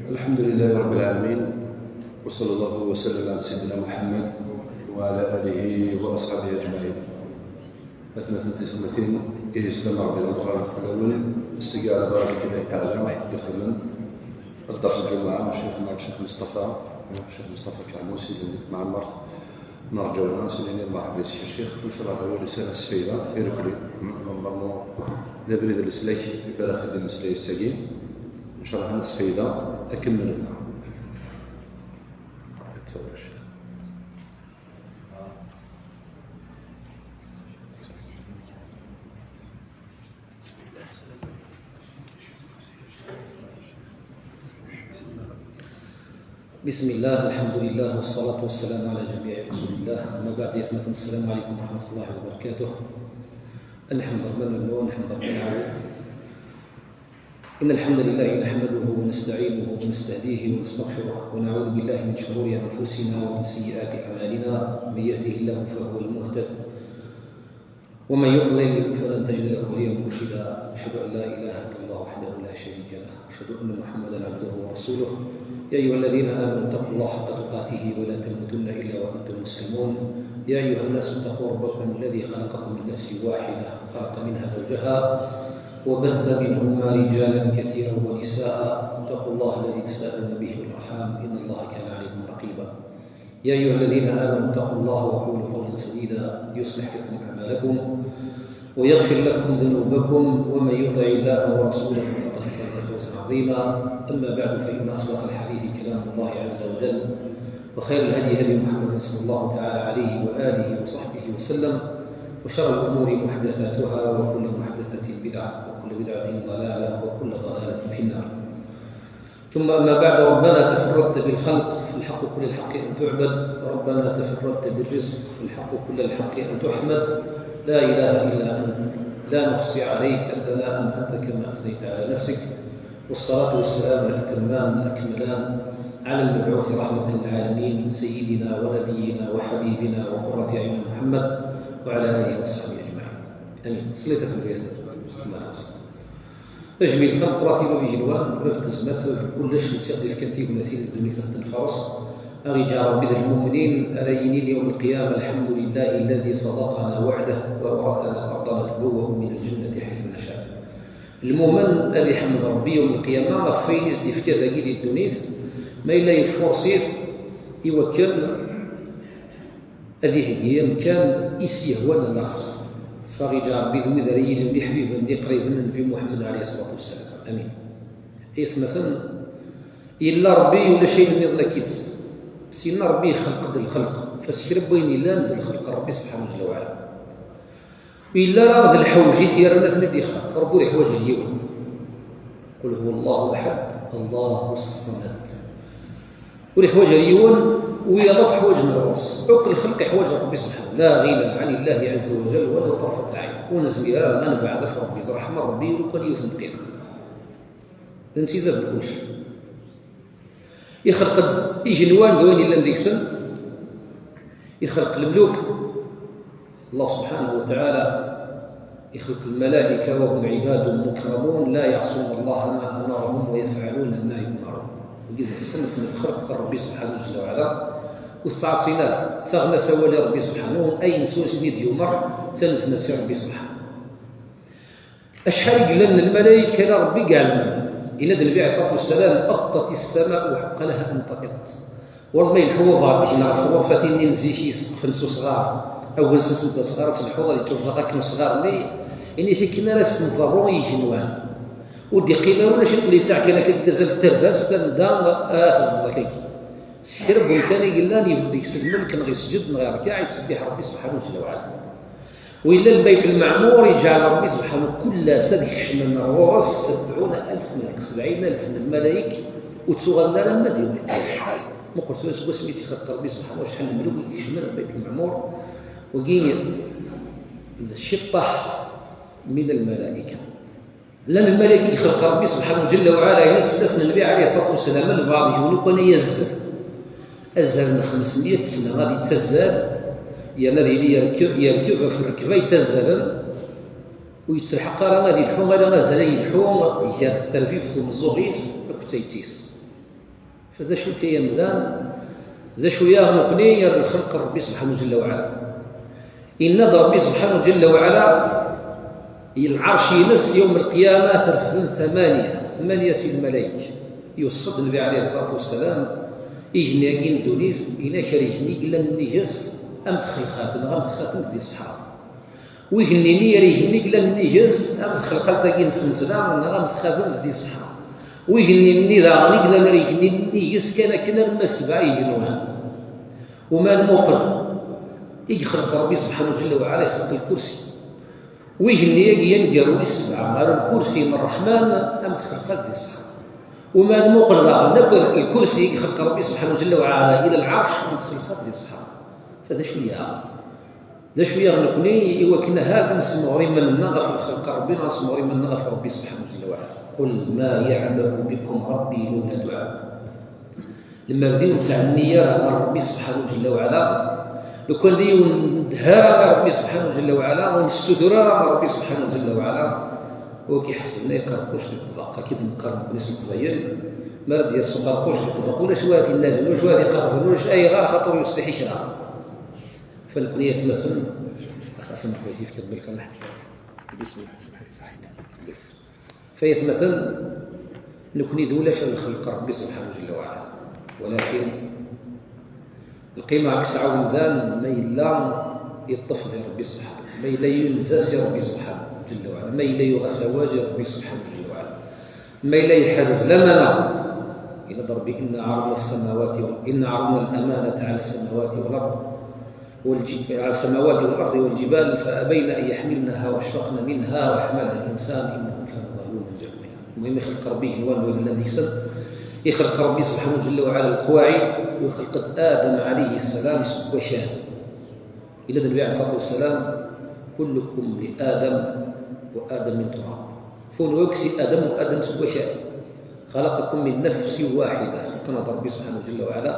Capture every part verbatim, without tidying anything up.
الحمد لله رب العالمين، وصلى الله وسلم على سيدنا محمد وعلى آله وأصحابه أجمعين. Atmaten tisemmatin, ihi yeslam Ṛebbi d ameqqran fell-awen, seg Ɛarabat Llah Taɛala, ixedmen dders lǧemɛa, Ccix Muḥemmed, Ccix Mustafa, Ccix Mustafa Kaɛmus, yellan di tmeɛmert n Rǧawna, s-nini mṛeḥba yes-k a Ccix, ncallah d awal yesɛan asfayda irkelli, normalement d abrid n leslak i ara xeddim ameslay ass-agi, ncallah ad nesfayda akken ma nella. بسم الله، الحمد لله، والصلاة والسلام على جميع رسل الله. أما بعد، يا إخوة، السلام عليكم ورحمة الله وبركاته. الحمد لله، الحمد لله. إن الحمد لله نحمده ونستعينه ونستهديه ونستغفره، ونعوذ بالله من شرور أنفسنا ومن سيئات أعمالنا. من يهده الله فهو المهتد، ومن يضلل فلن تجد له وليا مرشدا. أشهد أن لا إله إلا الله وحده لا شريك له، وأشهد أن محمدا عبده ورسوله. يا أيها الذين آمنوا اتقوا الله حق تقاته ولا تموتن إلا وأنتم مسلمون. يا أيها الناس اتقوا ربكم الذي خلقكم من نفس واحدة، خلق منها زوجها، وبث منهما رجالا كثيرا ونساء. اتقوا الله الذي تساءلون به والأرحام، إن الله كان عليكم رقيبا. يا أيها الذين آمنوا اتقوا الله وقولوا قولا سديدا، يصلح لكم أعمالكم ويغفر لكم ذنوبكم، ومن يطع الله ورسوله فقد فاز فوزا عظيما. أما بعد، فإن أصدق الحديث كلام الله عز وجل، وخير الهدي هدي محمد صلى الله تعالى عليه وآله وصحبه وسلم، وشر الأمور محدثاتها، وكل محدثة بدعة، وكل بدعة ضلالة، وكل ضلالة في النار. ثم أما بعد، ربنا تفردت بالخلق فالحق كل الحق أن تعبد، ربنا تفردت بالرزق فالحق كل الحق أن تحمد، لا إله إلا أنت، لا نحصي عليك ثناء أنت كما أثنيت على نفسك، والصلاة والسلام الأتمان الأكملان على المبعوث رحمة للعالمين سيدنا ونبينا وحبيبنا وقرة أعيننا محمد وعلى آله وصحبه أجمعين. آمين. صليت في البيت. Tajmilt tameqqrant i bab igenwan, bab n tezmert, bab n kullec, netta i ɣ-d-ifkan tignatin n ddunit ad tent-nfaṛes, a ɣ-iǧɛel Ṛebbi d lmumnin ara yinin yawm lqiyama: الحمد لله الذي صدقنا وعده وأورثنا الأرض نتبوأ من الجنة حيث نشاء. Lmumen ad iḥmed Ṛebbi yawm lqiyama ɣef wayen i s-d-ifka dagi di ddunit, ma yella yeffuṛes-it i wakken ad iheggi amkan i s-yehwan a laxert. Fa ɣ-iǧɛel Ṛebbi d wid ara yilin d iḥbiben, d iqriben n Nnbi Muḥemmed ɛalayhi ṣṣalatu wessalam. Amin. Aytmaten, yella Ṛebbi, ulac ayen nniḍen akkit. Syenna Ṛebbi ixelq-d lxelq, fa s kra n wayen yellan d lxelq n Ṛebbi subḥanahu jalla wa ɛala. Ur yelli ara d lḥewj i t-yerran ad ten-id-ixleq. Ṛebbi ur iḥwaǧ ar yiwen. قل هو الله أحد، الله الصمد. Ur iḥwaǧ ar yiwen, wiyaḍ akk ḥwaǧen ɣur-s. Akk lxelq iḥwaǧ Ṛebbi subḥanahu. لا غنى عن الله عز وجل ولو طرفة عين. Ur nezmir ara ad nebɛed ɣef Ṛebbi, d ṛṛeḥma n Ṛebbi, lukan yiwet n dqiqa. D netta i d bab n kullec. Ixelq-d igenwan d wayen yellan deg-sen, ixelq lemluk, Allah subḥanahu wa taɛala ixelq lmalayka وهم عباد مكرمون لا يعصون الله ما أمرهم ويفعلون ما يؤمرون. Wigi d ṣṣenf n lxelq n Ṛebbi subḥanahu jalla wa ɛala, ur t-ttɛaṣin ara, ttaɣen-as awal i Ṛebbi subḥanahu, ayen s wayen i d-yumeṛ, ttazen-as i Ṛebbi subḥanahu. Acḥal i yellan n lmalayek ala Ṛebbi i iɛelmen. Yenna-d Nnbi ɛalayhi ṣṣalatu wessalam: أطت السماء وحق لها أن تأط. Wayeḍ ma yelḥu uḍar deg-neɣ ɣef tɣurfatin-nni n zik i iseqqfen s usɣar, agens-nsen d asɣar, ad telḥuḍ ad yetturǧaq akken usɣar-nni, ini-t akken ara sen-ḍerru i yigenwan. Ur d-iqqim ara ulac, iqqel yettaɛkan akka deg azal n tardast, anda ara tebḍeḍ akkagi. S kra n wemkan i yellan, ibedd deg-s lmelk, neɣ iseǧǧed, neɣ iṛkeɛ, yettṣebbiḥ Ṛebbi subḥanahu jalla wa ɛala. Wa yella Lbayt Lmeɛmur, iǧɛel Ṛebbi subḥanahu kull ass ad kecmen ɣur-s sebɛuna alef malak, sebɛin alef n lmalayek, ur ttuɣalen ara arma d yawm lqiyama. Muqel tura seg wasmi i tt-ixleq Ṛebbi subḥanahu acḥal n lemluk i ikecmen Lbayt Lmeɛmur, wagi d ciṭṭaḥ min lmalayka. Llan lmalayek i ixleq Ṛebbi subḥanahu ǧalla wa ɛala, yenna-d fell-asen Nnbi ɛalayhi ṣṣalatu wessalam: Lbeɛḍ-nwen akk-n ay azzer. Azzer n xemsmya sna ad yettazzal, yerna ad yili yerkeb, yerkeb ɣef rrekba yettazzalen, ur yettelḥaq ara ad yelḥu ala azal ay yelḥu gar terbibt umeẓẓuɣ-is akked tayet-is. Fa d acu-k ay amdan? D acu-yaɣ nekni ɣer lxelq n Ṛebbi subḥanahu jalla wa ɛala? Yenna-d Ṛebbi subḥanahu jalla wa ɛala, lɛerc-ines yawm lqiyama ad t-refden tmanya, tmanya si lmalayek. Yuṣṣa-d Nnbi ɛalayhi ṣṣalatu wassalam, igenni-agi n ddunit, yenna-k ar igenni yellan nnig-s am txelxalt neɣ am txatemt di ṣṣeḥra. Wigenni-nni ar igenni yellan nnig-s am txelxalt-agi n ssensla neɣ am txatemt di ṣṣeḥra. Wigenni-nni daɣen i yellan ar igenni nnig-s kan akken arma sebɛa igenwan. Uma lmuqel i yexleq Ṛebbi subḥanahu jalla wa ɛala, ixleq lkursi. Wigenni-agi aneggaru wis sebɛa, ar lkursi n Ṛṛeḥman am txelxalt di ṣṣeḥra. Uma lmuqel daɣen akk lkursi i yexleq Ṛebbi subḥanahu jalla wa ɛala ila lɛerc am txelxalt di ṣṣeḥra. Fa d acu-yaɣ? D acu-yaɣ nekni i wakken ahat ad nessemɣer iman-nneɣ ɣef lxelq n Ṛebbi neɣ ad nessemɣer iman-nneɣ ɣef Ṛebbi subḥanahu jalla wa ɛala? قل ما يعبأ بكم ربي لولا دعاؤكم. Lemmer d ur netthenni ara ɣer Ṛebbi subḥanahu jalla wa ɛala, lukan d ur nedha ara ɣer Ṛebbi subḥanahu jalla wa ɛala, ur nessutur ara ɣer Ṛebbi subḥanahu jalla wa ɛala, ur k-iḥesseb la iqerquc di ṭṭbaq, akka i d-neqqar nekni s Leqbayel, mi ara d-yers uqerquc di ṭṭbaq, ulac wa t-inaden, ulac wa t-iqerben, ulac ayɣer, axaṭer ur yeṣliḥ i kra. Fa nekni, ay atmaten, xas amek ay t-yefka Rebbi lferḥ. Bismillah. Fa ay atmaten, nekni d ulac ad nxelq Ṛebbi subḥanahu jalla wa ɛala. Walakin lqima akk yesɛa umdan ma yella yeṭṭef di Ṛebbi subḥanahu, ma yella yunza si Ṛebbi subḥanahu jalla wa ɛala, ma yella yuɣ-as awal i Ṛebbi subḥanahu jalla wa ɛala. Ma yella yeḥrez lamana, yenna-d Ṛebbi, إنا عرضنا السماوات وال-، إنا عرضنا الأمانة على السماوات والأرض والج-، على السماوات والأرض والجبال فأبين أن يحملنها وأشفقن منها وحملها الإنسان إنه كان ظلوما جهولا. Lmuhim, ixleq Ṛebbi igenwan wid yellan deg-sen, ixleq Ṛebbi subḥanahu jalla wa ɛala lqwaɛid, u ixleq-d Adam ɛalayhi ssalam seg wakal. Yenna-d Nnbi ɛalayhi ṣṣalatu wassalam, كلكم من آدم وآدم من تراب. Kunwi akk si Adam, u Adam seg wakal. خلقكم من نفس واحدة. Xelqen-aɣ-d Ṛebbi subḥanahu jalla wa ɛala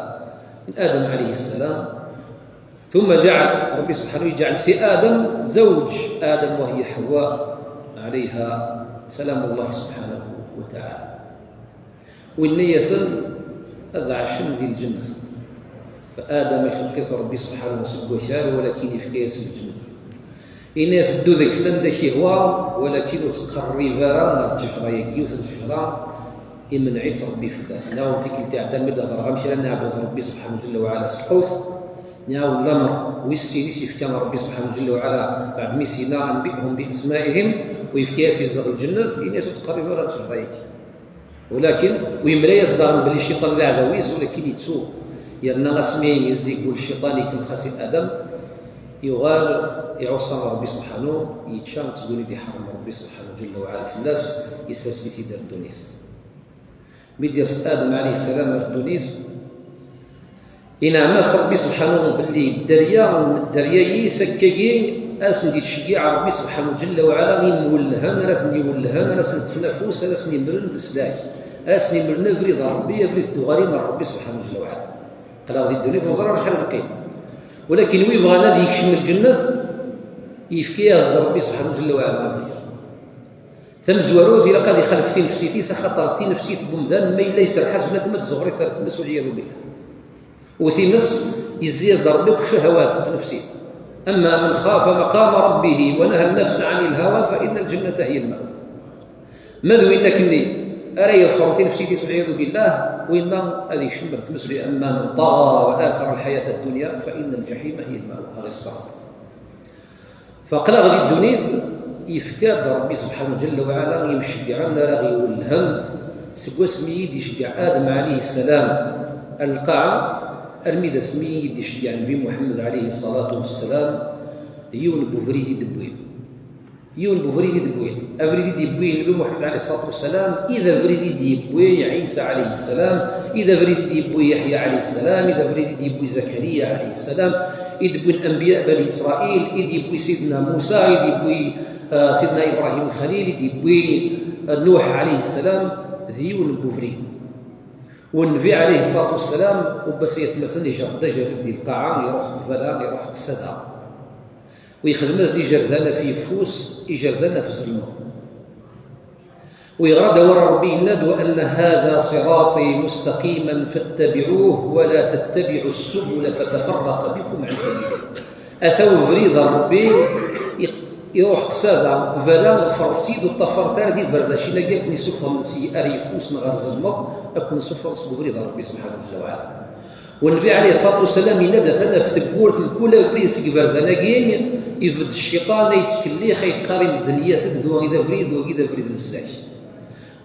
min Adam ɛalayhi ssalam. ثم جعل، Ṛebbi subḥanahu, يجعل si Adam زوج آدم وهي حواء عليها سلام الله سبحانه وتعالى. Winna-yasen ad ɛacen di lǧennet. Fa Adam ixleq-it Ṛebbi subḥanahu seg wakal, walakin yefka-yas lǧennet. Yenna-yas ddu deg-s anda k-ihwa, walakin ur ttqerrib ara ɣer ttejra-agi, yiwet n ttejra, imenɛ-itt Ṛebbi fell-as. Nniɣ-awen tikkelt iɛeddan mi d-hedreɣ amek ara neɛbed Ṛebbi subḥanahu jalla wa ɛala s lqut, nniɣ-awen lamer wis sin i s-yefka Ṛebbi subḥanahu jalla wa ɛala, beɛd mi s-yenna أنبئهم بأسمائهم, u yefka-yas izdeɣ lǧennet, yenna-yas ur ttqerrib ara ɣer ttejra-agi. Walakin, u yemla-yas daɣen belli cciṭan d aɛdaw-is, walakin yettu. Yerna asmi i s-d-yeggul cciṭan ikellex-as i Adam, yuɣal iɛuṣa Ṛebbi subḥanu, yečča seg wayen i d-iḥerrem Ṛebbi subḥanu jalla wa ɛala fell-as, isers-it-id ar ddunit. Mi d-yers Adam ɛalayhi ssalam ar ddunit, Inɛem-as Ṛebbi subḥanu belli dderya, dderya-is akkagi, ad sen-d-ittceggiɛ Ṛebbi subḥanu ǧella wa ɛala imwellhen, ara ten-iwellhen, ara sen-ṭṭfen afus, ara sen-imren leslak, ara sen-imren abrid n Ṛebbi, abrid n tuɣalin n Ṛebbi subḥanu ǧella wa ɛala. Aql-aɣ di ddunit ur neẓri acḥal neqqim. Walakin wi bɣan ad yekcem lǧennet, yefka-yas-d Ṛebbi subḥanu ǧella wa ɛala abrid. Tamezwarut, ilaq ad ixalef tinefsit-is, axaṭer tinefsit n umdan, ma yella iserreḥ-as bnadem ad tezzuɣer-it ar tmes, walɛiyadu billah. U times, yezzi-yas-d Ṛebbi akk ccahawat n tnefsit. أما من خاف مقام ربه ونهى النفس عن الهوى فإن الجنة هي المأوى. Ma d win akkenni ara yeḍfren tinefsit-is, walɛiyadu billah, winna ad yekcem ar tmes, أما من طغى وآثر الحياة الدنيا فإن الجحيم هي المأوى. Ɣer ṣṣeḥ. Faql-aɣ di ddunit, yefka-d Ṛebbi subḥanu ǧella wa ɛala imceggɛen ara ɣ-iwellhen, seg wasmi i d-iceggeɛ Adem ɛalayhi ssalam ar lqaɛa, armi d asmi i d-iceggeɛ Nnbi Muḥemmed ɛalayhi ṣṣalatu wassalam, yiwen n ubrid i d-wwin. Yiwen n ubrid i d-wwin. Abrid i d-yewwi Nnbi Muḥemmed ɛalayhi ṣṣalatu wassalam, i d abrid i d-yewwi Ɛisa ɛalayhi ssalam, i d abrid i d-yewwi Yeḥya ɛalayhi ssalam, i d abrid i d-yewwi Zakariya ɛalayhi ssalam, i d-wwin anbiya Bani Isṛayil, i d-yewwi Sidna Musa, i d-yewwi, ah, Sidna Ibrahim Lxalil, i d-yewwi, ah, Nuḥ ɛalayhi ssalam, d yiwen n ubrid. U Nnbi ɛalayhi ṣṣalatu wassalam, ubbas ay atmaten, ijerred ajerred di lqaɛa, iruḥ qbala, iruḥ qsada. U yexdem-as-d ijerdan ɣef yeffus, ijerdan ɣef zelmeḍ. Wigrat d awal n Ṛebbi yenna-d: "Wa anna hada sirati mustaqiman fattabi'uh wa la tattabi'u ssubula fatafarraqa bikum an sabili." Ata ubrid n Ṛebbi i-, iruḥ qsada, qbala ḍefret-tt-id, ur ṭṭafret ara di berdac-agi akken isuffɣen si ar yeffus neɣ ar zelmeḍ, akken suffɣen seg ubrid n Ṛebbi subḥanahu jalla wa ɛala. U Nnbi ɛalayhi ṣṣalatu wassalam yenna-d atan ɣef tewwurt n kul abrid seg iberdan-agi, ibedd cciṭan ay yettkellix, ay yeqqar i medden: "Yat-d, d wagi d abrid, d wagi d abrid n leslak."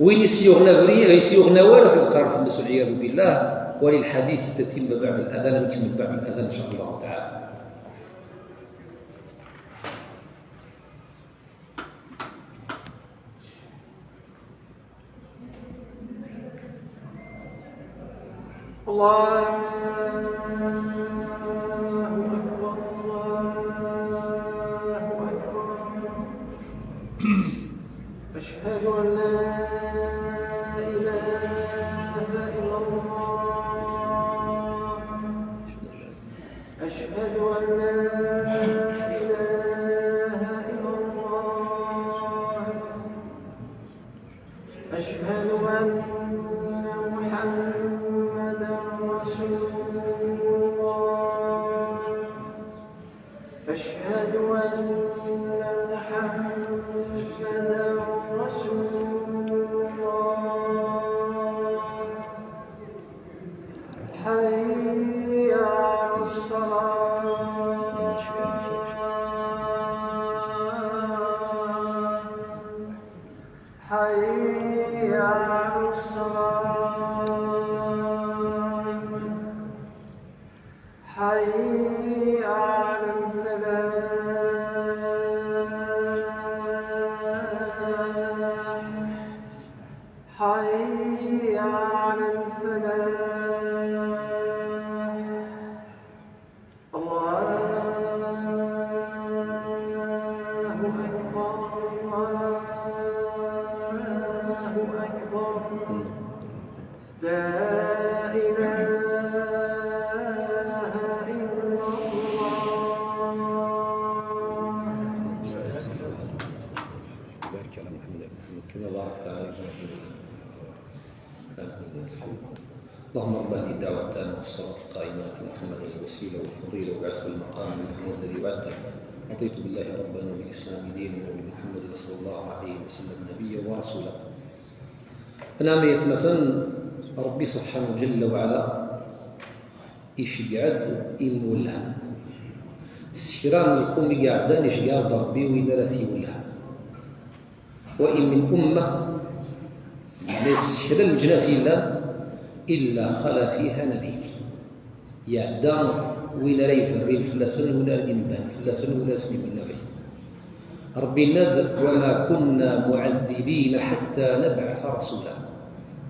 Win i s-yuɣen abrid, i s-yuɣen awal, ad t-id-qqaren fell-as, walɛiyadu billah, وللحديث تتمة بعد الأذان, ad nkemmel بعد الأذان, إن شاء الله تعالى. الله أكبر، الله أكبر. أشهد أن لا إله إلا الله. أشهد أن لا إله إلا الله. أشهد أن محمدا رسول الله. أشهد أن محمدا رسول الله. حي على الصلاة. حي على الصلاة. حي على الفلاح. حي على الفلاح. الله أكبر، الله أكبر. لا إله إلا الله. بارك على محمد وعلى آل محمد كما باركت على إبراهيم. آمين. اللهم رب هذه الدعوة التامة والصلاة القائمة، آت محمدا الوسيلة والفضيلة وابعثه المقام المحمود الذي وعدته. رضيت بالله ربا وبالإسلام دينا وبمحمد صلى الله عليه وسلم نبيا ورسولا. Anɛam ay atmaten, Ṛebbi subḥanahu jalla wa ɛala iceggeɛ-d imwellhen. S kra n lqum i iɛeddan, iceggeɛ-d Ṛebbi win ara t-iwellhen. وإن من أمة, ma s kra n leǧnas yellan, إلا خلا فيها نذير. Iɛedda win ara iberrin fell-asen, win ara d-inebhen fell-asen, win ara sen-iwellhen abrid. Ṛebbi yenna-d: "وما كنا معذبين حتى نبعث رسولا."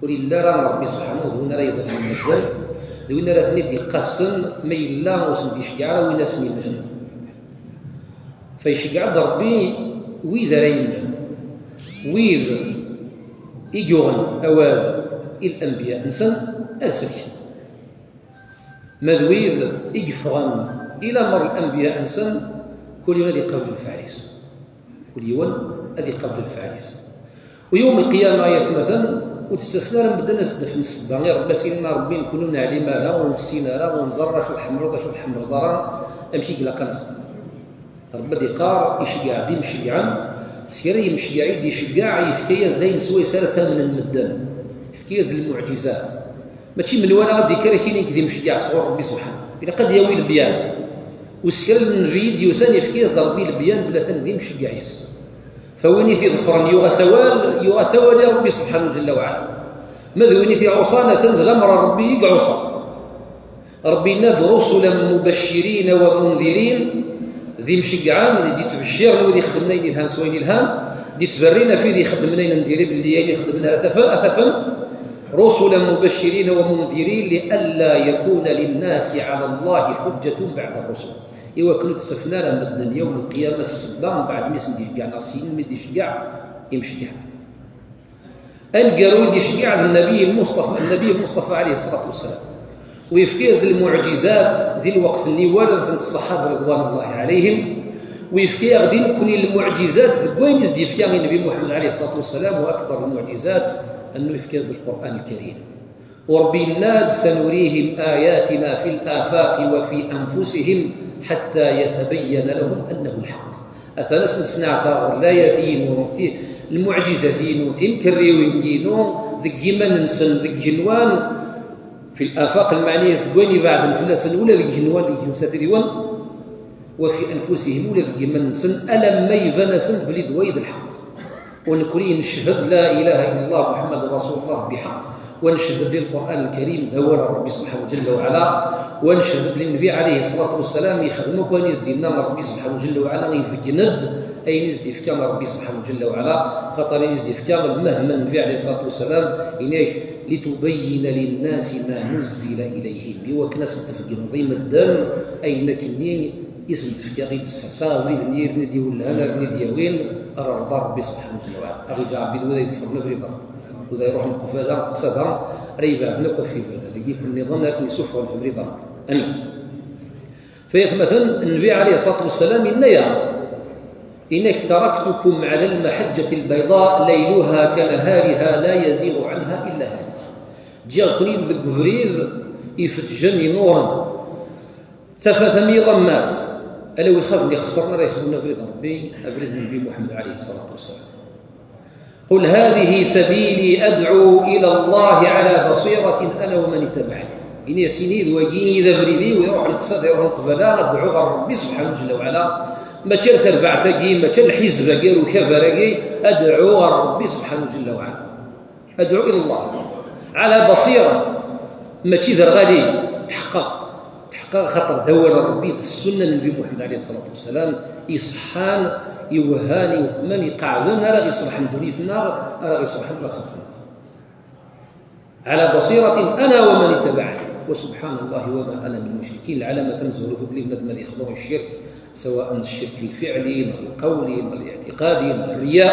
Ur yelli ara Ṛebbi subḥanahu d win ara iḍelmen medden, d win ara ten-id-iqassen ma yella ur sen-d-iceggeɛ ara win ara sen-iwellhen. Fa iceggeɛ-d Ṛebbi wid ara yemmlen, wid i yuɣen awal i lanbiya-nsen ad selken. Ma d wid i yeffɣen i lamer lanbiya-nsen, kul yiwen ad iqabel lfeɛl-is. Kul yiwen ad iqabel lfeɛl-is. U yawm lqiyama, ay atmaten, ur d-ttasen ara medden ad s-d-afen ssebba i Ṛebbi, as-inin: "A Ṛebbi, nekkni ur neɛlim ara, ur nessin ara, ur neẓra ara acu tḥemmleḍ, acu ur tḥemmleḍ ara, amek i ilaq ad nexdem?" Ṛebbi ad d-iqqar: "Iceggeɛ-d imceggɛen, s kra n yimceggɛen i d-iceggeɛ, yefka-yas-d ayen swayes ara t-amnen medden, yefka-yas-d lmuɛǧizat." Mačči menwala ad d-ikker akkin nekk d imceggɛen sɣur Ṛebbi subḥanahu. Ilaq ad d-yawi lebyan. U s kra n nnbi i d-yusan, yefka-yas-d Ṛebbi lebyan belli atan d imceggɛen-is. Fa win i t-iḍefren yuɣ-as awal, yuɣ-as awal i Ṛebbi subḥanahu jalla wa ɛala. Ma d win i t-iɛuṣan, atan d lamer n Ṛebbi i iɛuṣa. Ṛebbi yenna-d: "رسلا مبشرين ومنذرين", d imceggɛen i d-ittbecciren wid ixeddmen ayen ilhan s wayen ilhan, d-ittberrin ɣef wid ixeddmen ayen n diri belli ayen ixeddmen ara tafen, ad tafen. "رسلا مبشرين ومنذرين لئلا يكون للناس على الله حجة بعد الرسل." I wakken ur d-ttafen ara medden yawm lqiyama ssebba mbeɛd mi sen-d-iceggeɛ neɣ syin mi d-iceggeɛ imceggɛen. Aneggaru i d-iceggeɛ d Nnabi Lmuṣṭafa, Nnabi Lmuṣṭafa ɛalayhi ṣṣalatu wassalam. U yefka-yas-d lmuɛǧizat di lweqt-nni, walan-tent ṣṣaḥaba ridwanullahi ɛalayhim. Wi yefka-yaɣ-d i nekkni lmuɛǧizat deg wayen i s-d-yefka i Nnbi Muḥemmed ɛalayhi ṣṣalatu wassalam, wa akbar lmuɛǧizat, annu yefka-as-d Lqur'an Lkarim. U Ṛebbi yenna-d: "Sanurihim ayatina fil afaqi wa fi anfusihim hatta yatabayyana lahum annahu lḥaq." Atan ad sen-sneɛteɣ layatin-inu, ti-, lmuɛǧizat-inu, timkerriwin-inu, deg yiman-nsen, deg igenwan, fil afaq, lmeɛna-yas deg wayen ibeɛden fell-asen, ula deg igenwan, deg igensatriwen, wa fi anfusihim, ula deg yiman-nsen, alamma iban-asen belli d wayi d lḥeqq. U nekkni neched la ilaha illa Allah Muḥemmed Rasulullah biḥeqq, wa neched belli Lqur'an Lkarim d awal n Ṛebbi Subḥanahu Jalla wa Ɛala, wa neched belli Nnbi ɛalayhi ṣṣalatu wassalam yexdem akk ayen i s-d-yenna Ṛebbi Subḥanahu Jalla wa Ɛala, ibeggen-d ayen i s-d-ifka Ṛebbi Subḥanahu Jalla wa Ɛala, xaṭer ayen i s-d-ifka lmehm n Nnbi ɛalayhi ṣṣalatu wassalam, inek: "Litubayyina linnasi ma nuzzila ilayhim", i wakken ad sen-tbeggneḍ i medden ayen akkenni i sen-d-fkiɣ, i d-sserseɣ abrid-nni i ten-id-iwellhen, ara ten-id-yawin ɣer rrḍa n Ṛebbi Subḥanahu Jalla wa Ɛala. Ad ɣ-iǧeɛ Ṛebbi d wid ay iḍefren abrid-a, wid ay iṛuḥen qbala s aḍar, ara iberrden akk ɣef yiberdan-agi, iwelliḍen ara ten-isuffɣen ɣef ubrid-a. Amin. Fayatmaten, Nnbi ɛalayhi ṣṣalatu wassalam yenna-yaɣ: "Inek taraktukum ɛala lmaḥeǧǧati lbayḍa layluha kanahariha la yaziɣu ɛanha illa halik." Ǧǧiɣ-ken-id deg ubrid ifeǧǧen, inuren. Tafat am yiḍ am wass, ala wi xaben ixesren ara ixedmen abrid n Ṛebbi, abrid n Nnbi Muḥemmed ɛalayhi ṣṣalatu wassalam. "Qul hadihi sabili adɛu ila Allahi ɛala baṣiratin ana wa man ittabaɛani." Ini-as, ini-d, wagi i d abrid-iw, iruḥ leqsad, iruḥ qbala, ad dɛuɣ ɣer Ṛebbi Subḥanahu Jalla wa Ɛala. Mačči ar terbaɛt-agi, mačči ar lḥizb-agi, ar ukabar-agi, ad dɛuɣ ɣer Ṛebbi Subḥanahu Jalla wa Ɛala. Adɛu ila Allah ɛala baṣira, mačči d rɣali. Tḥeqqeɣ, tḥeqqeɣ, xaṭer d awal n Ṛebbi, d ssunna n Nnbi Muḥemmed ɛalayhi ṣṣalatu wassalam, iṣeḥḥan, iwehhan, iweqmen, iqeɛden, ara ɣ-iṣelḥen ddunit-nneɣ, ara ɣ-iṣelḥen laxert-nneɣ. Ɛala baṣiratin ana wa man ittabaɛani, wa subḥanallahi wa ma ana min lmucrikin. Lɛalama tamezwarut ur telli bnadem ad yexḍu i ccirk, sawaء d ccirk lfiɛli, neɣ lqawli, neɣ liɛtiqadi, neɣ rriya,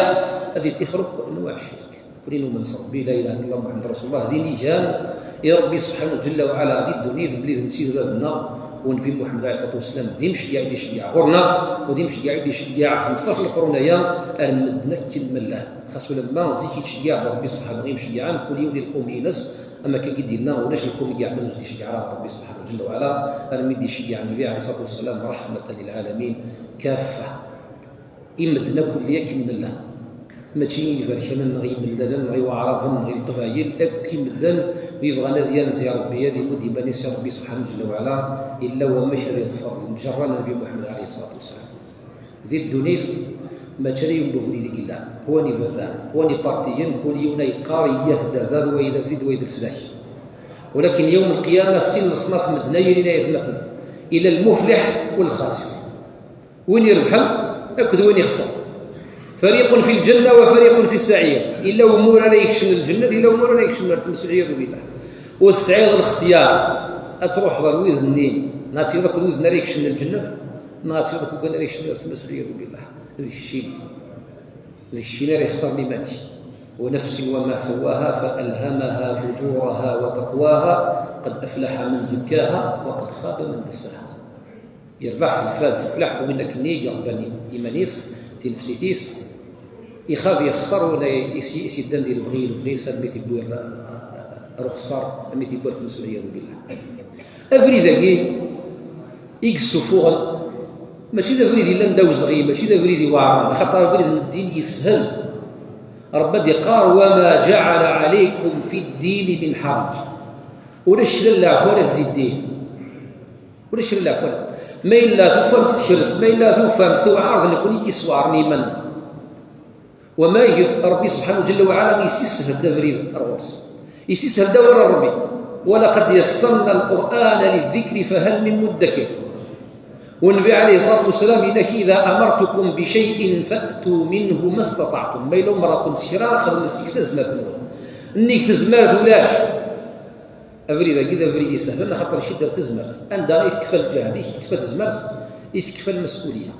ad iṭixer akk anwaɛ ccirk. Nekkni numen s Ṛebbi, la ilaha illa Allah Muḥemmed Rasulullah, d inigan i Ṛebbi Subḥanahu Jalla wa Ɛala di ddunit, belli d netta i d bab-nneɣ, u Nnbi Muḥemmed ɛalayhi ṣṣalatu wassalam d imceggeɛ i d-iceggeɛ ɣur-neɣ, u d imceggeɛ i d-iceggeɛ xemsṭac n leqrun aya ar medden akken ma llan. Xas ulamma zik i d-iceggeɛ Ṛebbi Subḥanahu, imceggɛen kul yiwen i lqum-ines, am akka i d-yenna, ulac lqum i iɛeddan ur s-d-iceggeɛ ara Ṛebbi Subḥanahu Jalla wa Ɛala, armi d-iceggeɛ Nnbi ɛalayhi ṣṣalatu wassalam raḥmatan lilɛalamin kaffa. I medden akk lli akken nella. Mačči i iberkanen neɣ imellalen neɣ i waɛraben neɣ i leqbayel, akk i medden mi bɣan ad yanzi Ṛebbi, ad imudd iman-is i Ṛebbi Subḥanahu Jalla wa Ɛala, illa wamek ad iḍfer lǧerra n Nnbi Muḥemmed ɛalayhi ṣṣalatu wassalam. Di ddunit, mačči ala yiwen n ubrid i yellan. Qwan iberdan, qwan ipartiyen, kul yiwen a yeqqar iyyat-d ar da, d wayi d abrid, d wayi d leslak. Walakin yawm lqiyama, sin leṣnaf n medden ay yellan ay atmaten. Illa lmufliḥ u lxasir. Win irebḥen akked win ixesren. Fariqun fi lǧenna wa fariqun fi ssaɛir. Illa umur ara ikecmen lǧennet, illa umur ara ikecmen ar tmes, walɛiyadu billah. Ur tesɛiḍ lextyar ad truḥeḍ ar wid-nni, neɣ ad tiliḍ akked wid-nni ara ikecmen lǧennet, neɣ ad tiliḍ akked wid ara ikecmen ar tmes, walɛiyadu billah. D keččini. D keččini ara ixeṣren iman-ik. ونفس وما سواها فألهمها فجورها وتقواها قد أفلح من زكاها وقد خاب من دساها. Yerbeḥ, ifaz, yefleḥ, win akken i irebban iman-is, tinefsit-is, ixab, yexṣer, win i s-, i s-yeddan di lebɣi, lebɣi-s, armi t-iwwi ar uxṣar, armi t-iwwi ar tmes, walɛiyadu billah. Abrid-agi i yessufuɣen, mačči d abrid yellan d awezɣi, mačči d abrid iweɛren, axaṭer abrid n ddin yeshel. Ṛebbi ad iqqar: "وما جعل عليكم في الدين من حرج." Ulac kra n leɛkurat di ddin. Ulac kra n leɛkurat. Ma yella tufam-tt tekres, ma yella tufam-tt tewɛer, d nekkni i tt-yesweɛren i yiman-nneɣ. Wamag, Ṛebbi Subḥanahu Ǧalla wa Ɛala yessishel-d abrid ar ɣur-s. Yessishel-d awal n Ṛebbi: "ولقد يسرنا القرآن للذكر فهل من مدكر." U Nnbi ɛalayhi ṣṣalatu wassalam yenna-k: "إذا أمرتكم بشيء فأتوا منه ما استطعتم." Ma yella umreɣ-ken s kra, xedmet seg-s tazmert-nwen. Nnig tezmert ulac. Abrid-agi d abrid isehlen, axaṭer ici-d ar tezmert. Anda i tekfa lǧehd-ik, i tekfa tezmert, i tekfa lmes'uliyya.